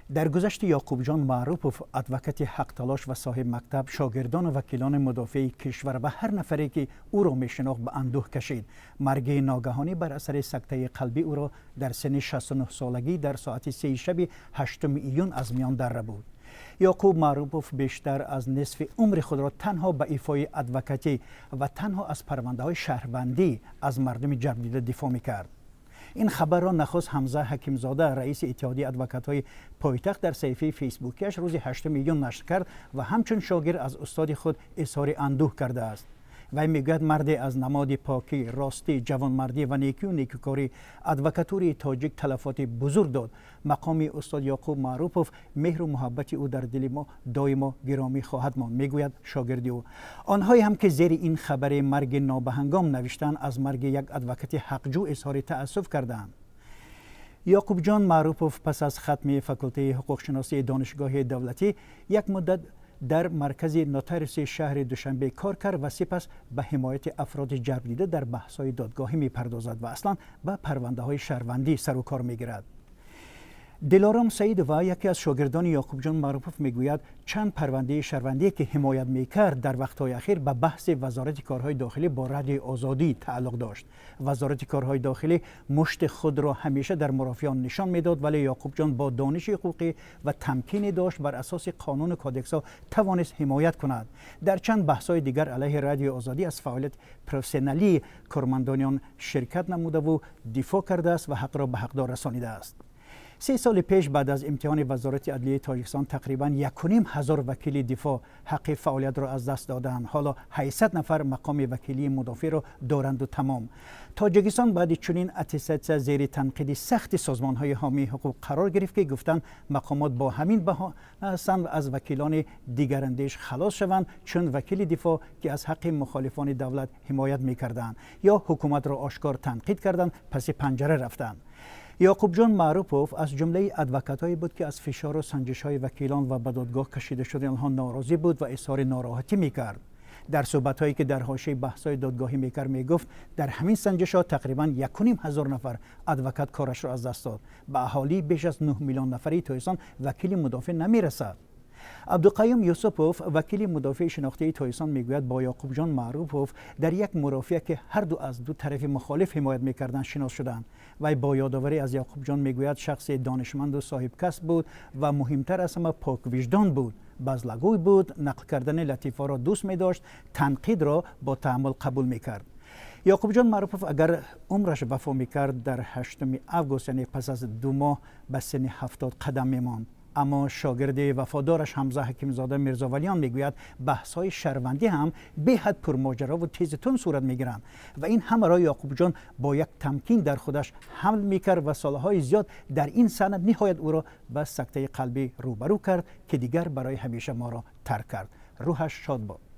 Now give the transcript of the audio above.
Даргузашти Ёқубҷон Маъруфов, адвокати ҳақталош ва соҳибмактаб, шогирдону вакилони мудофеи кишвар ва ҳар нафаре, ки ӯро мешинохт, ба андӯҳ кашид. Марги ногаҳонӣ бар асари сактаи қалбӣ ӯро дар синни 69 солагӣ дар соати 3 шаби 8 июн аз миён дар рабуд. Ёқуб Маъруфов бештар аз нисфи умри худро танҳо ба ифои адвокатӣ ва танҳо аз парвандаҳои шаҳрвандӣ аз мардуми ҷабрдида дифоъ мекард. Ин хабарро нахуст Ҳамза Ҳакимзода, раиси Иттиҳодияи адвокатҳои пойтахт, дар саҳифаи фейсбукиаш рӯзи 8 июн нашр кард ва ҳамчун шогирд аз устоди худ изҳори андӯҳ кардааст. Вай мегӯяд, марде аз намоди покӣ, ростӣ, ҷавонмардӣ ва некию некукорӣ адвокатураи тоҷик талафоти бузург дод. Мақоми устод Ёқуб Маъруфов, меҳру муҳаббати ӯ дар дили мо доимо гиромӣ хоҳад монд, мегӯяд шогирди ӯ. Онҳое ҳам, ки зери ин хабари марги нобаҳангом навиштанд, аз марги як адвокати ҳақҷӯ изҳори таассуф кардаанд. Ёқубҷон Маъруфов пас аз хатми факултаи ҳуқуқшиносии Донишгоҳи давлатӣ як муддат дар маркази нотариуси шаҳри Душанбе кор кард ва сипас ба ҳимояти афроди ҷабрдида дар баҳсҳои додгоҳӣ мепардозад ва аслан ба парвандаҳои шаҳрвандӣ сару кор мегирад. Дилором Саидова, яке аз шогирдони Ёқубҷон Маъруфов, мегӯяд, чанд парвандаи шаҳрвандие, ки ҳимоят мекард, дар вақтҳои ахир ба баҳси Вазорати корҳои дохилӣ бо Радиои Озодӣ тааллуқ дошт. Вазорати корҳои дохилӣ мушти худро ҳамеша дар мурофиаон нишон медод, вале Ёқубҷон бо дониши ҳуқуқӣ ва тамкине дошт, бар асоси қонуну кодексҳо тавонист ҳимоят кунад. Дар чанд баҳсҳои дигар алайҳи Радиои Озодӣ аз фаъолияти профессионалии кормандони он ширкат намудаву дифоъ кардааст ва ҳақро ба ҳақдор расонидааст. 3 соли пеш, баъд аз имтиҳони Вазорати адлияи Тоҷикистон, тақрибан 1500 вакили дифоъ ҳаққи фаъолиятро аз даст додаанд. Ҳоло 800 нафар мақоми вакилии мудофеъро доранду тамом. Тоҷикистон баъди чунин аттестатсия зери танқиди сахти созмонҳои ҳомии ҳуқуқ қарор гирифт, ки гуфтанд, мақомот бо ҳамин баҳона ҳастанд аз вакилони дигарандеш халос шаванд, чун вакили дифоъ, ки аз ҳаққи мухолифони давлат ҳимоят мекарданд ё ҳукуматро ошкор танқид карданд, паси панҷара рафтанд. Ёқубҷон Маъруфов аз ҷумлаи адвокатҳое буд, ки аз фишору санҷишҳои вакилон ва ба додгоҳ кашида шудани онҳо норозӣ буд ва изҳори нороҳатӣ мекард. Дар суҳбатҳое, ки дар ҳошияи баҳсҳои додгоҳӣ мекард, мегуфт, дар ҳамин санҷишҳо тақрибан 1500 нафар адвокат корашро аз даст дод. Ба аҳолии беш аз 9 миллион нафари Тоҷикистон вакили мудофеъ намерасад. Абдуқаюм Юсупов, вакили мудофеи шинохтаи Тоҷикистон, мегӯяд, бо Ёқубҷон Маъруфов дар як мурофиа, ки ҳарду аз ду тарафи мухолиф ҳимоят мекарданд, шинос шуданд. Вай бо ёдоварӣ аз Ёқубҷон мегӯяд, шахси донишманду соҳибкасб буд ва муҳимтар аз ҳама поквиҷдон буд, базлагӯй буд, нақл кардани латифаро дӯст медошт, танқидро бо таҳаммул қабул мекард. Ёқубҷон Маъруфов, агар умраш вафо мекард, дар 8 август, яъне пас аз 2 моҳ, ба синни 70 қадам мемонд. Аммо шогирди вафодораш Ҳамза Ҳакимзода Мирзовалиён мегӯяд, баҳсҳои шаҳрвандӣ ҳам беҳад пурмоҷарову тезу тунд сурат мегиранд ва ин ҳамаро Ёқубҷон бо як тамкин дар худаш ҳамл мекард ва солҳои зиёд дар ин санад ниҳоят ӯро ба сактаи қалбӣ рӯбарӯ кард, ки дигар барои ҳамеша моро тарк кард. Рӯҳаш шод бод.